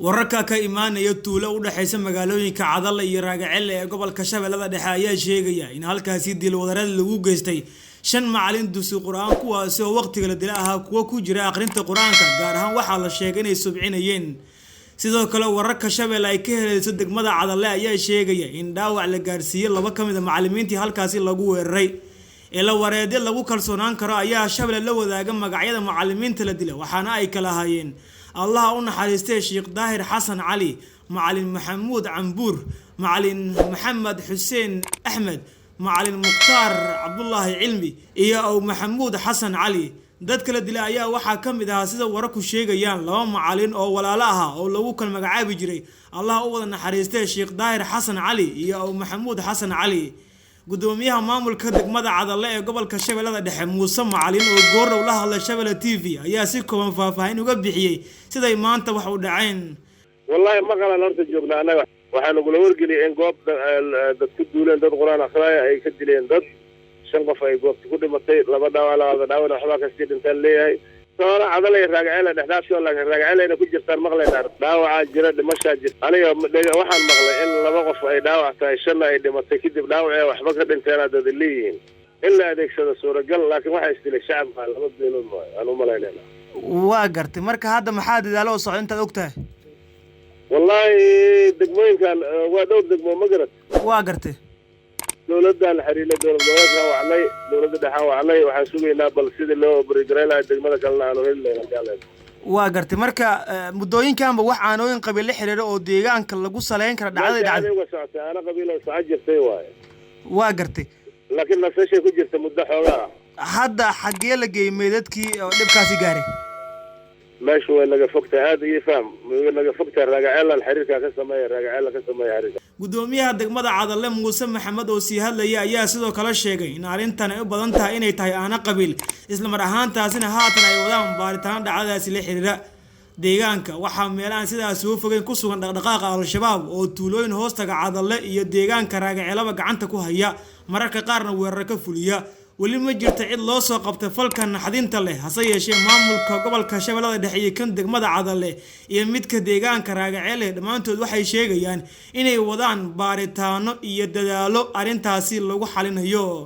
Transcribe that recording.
Wararka ka imaanaya tuulo u dhexeysa magaalooyinka Cadale iyo Raagacelle ee gobolka Shabeellada Dhexe ayaa sheegaya in halkaasi dilwadareed lagu geystay 5 macalin dugsi Qur'aan, kuwaasi oo waqtiga la dila ahaa kuwo ku jira akhrinta Qur'aanka, gaar ahaan waxaa la sheegay inay subcinayeen. Sidoo kale wararka Shabeelle ay ka helayso degmada Cadale ayaa sheegaya in dhaawac la gaarsiiyey 2 ka mid ah macalimiintii halkaasi lagu weeraray. Ila wareedyo lagu kalsoonaan karo ayaa Shabeelle la wadaaga magacyada macalimiinta la dilay, waxaana ay kala ahaayeen Allaha u naxariistay Sheekh Daahir Xasan Cali, Macalin Maxamuud Cambuur, Macalin Maxamed Xuseen Axmed, Macalin Mukhtaar Cabdullaahi Cilmi iyo Aw Maxamuud Xasan Cali. Dadka la dilay ayaa waxaa ka mid ahaa, sida wararku sheegayaan, 2 macalin oo walaalo ah oo lagu kala magacaabi jiray Allaha u wada naxariistay Sheekh Daahir Xasan Cali iyo Aw Maxamuud Xasan Cali. Gudoomiyaha maamulka degmada Cadale ee gobolka Shabeellada Dhexe Muuse Macalin oo goordhow la hadlay Shabeelle TV ayaa si kooban faahfaahin uga bixiyay siday maanta wax u dhaceen. Wallaahi ma qalan horta joognaa annaga, waxaa nagula wargeliyay in goob dad ku duuleen, dad Qur'aan akhraya ay ka dileen dad 5 qof ay goobta ku dhimatay, 2 dhaawac, labada dhaawacna waxbaa kasii dhintaan leeyahay. Toona Cadale iyo Raagacelle dhexdaafkii oo laakiin Raagacellena ku jirtaan maqlaynaa, dhaawacaa jira, dhimashaa jirta. Aniga waxaan maqlay in 2 qof ay dhaawac tahay, 5 ay dhimatay, kadib dhaawacee waxba ka dhinteena dad leeyihiin. In la adeegsado suuragal, laakiin waxaa isdilay shacabka 2 beelood waayo aan u malaynayna. Waa gartay. Marka hadda maxaa dadaalo oo socda intaad og tahay? Wallaahi degmooyinkan waa dhowr degmo, ma garat. Waa gartay. Dowladdan xiriirla dowlad goboleedka wacnay, dowladda dhexe wacnay, waxaan sugaynaa bal sidii loo operate lahaa degmada kalena aanu heli lahayn haddii Alla idmo. Waa gartay. Marka muddooyinkanba wax aanooyin qabiil la xiriira oo deegaanka lagu saleyn kara dhacdada dhacday uga socotay, aana qabiil oo socon jirtay waaye. Waa gartay. Laakiin nasashay ku jirta muddo xoogaa. Hadda xaggee la geeyey meydadkii oo dhibkaasi gaaray? Meeshu way naga fogtahay, aad iyo faham way naga fogtahay. Raagaceelan xiriirka ka sameeya, Raagaceela ka sameeya xiriirka. Gudoomiyaha degmada Cadale Muuse Maxamed oo sii hadlayay ayaa sidoo kale sheegay in arrintan ay u badan tahay inay tahay aana qabiil, isla mar ahaantaasina haatan ay wadaan baaritaan dhacdadaasi la xiriira. Deegaanka waxaa meelahan sidaas uga fogeyn ku sugan dhaqdhaqaaqa Al-Shabaab oo tuulooyin hoostaga Cadale iyo deegaanka Raagaceelaba gacanta ku haya, mararka qaarna weerar ka fuliya. Weli ma jirto cid loo soo qabtay falka naxdinta leh, hase yeeshee maamulka gobolka Shabeellada Dhexe iyo kan degmada Cadale iyo midka deegaanka Raagacelle dhammaantood waxay sheegayaan inay wadaan baaritaano iyo dadaalo arrintaasi lagu xalinayo.